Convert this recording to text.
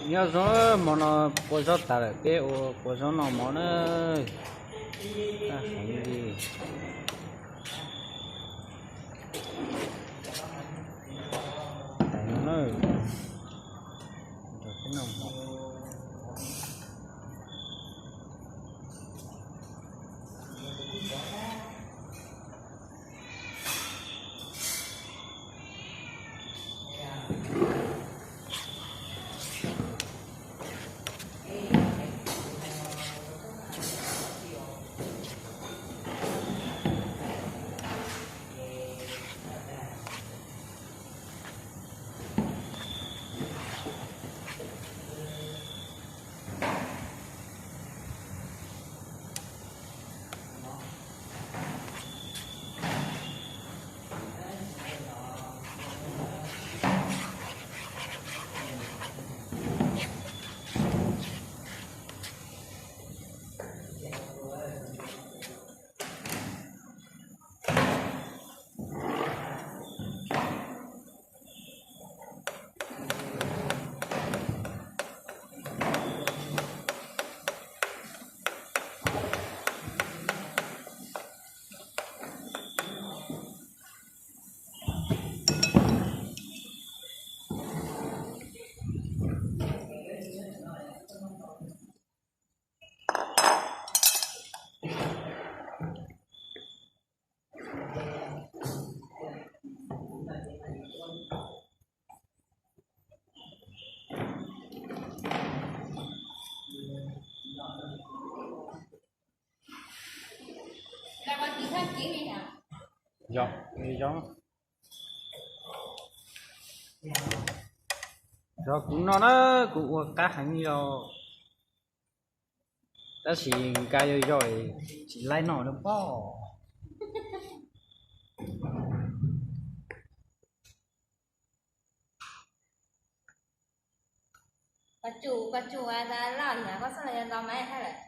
Nyob zoo, hmo no quaj zaub tas lawm, peb ua quaj zaub noj mov na. Heev li. Heev na. Yog, yog. Yog kuv no na, kuv ua qab heev li os. Tab sis nkaj yog yog tsis laib noj na pob. Koj tsum, koj tsum, loj yog koj xoj los yog nto mas haj lawm.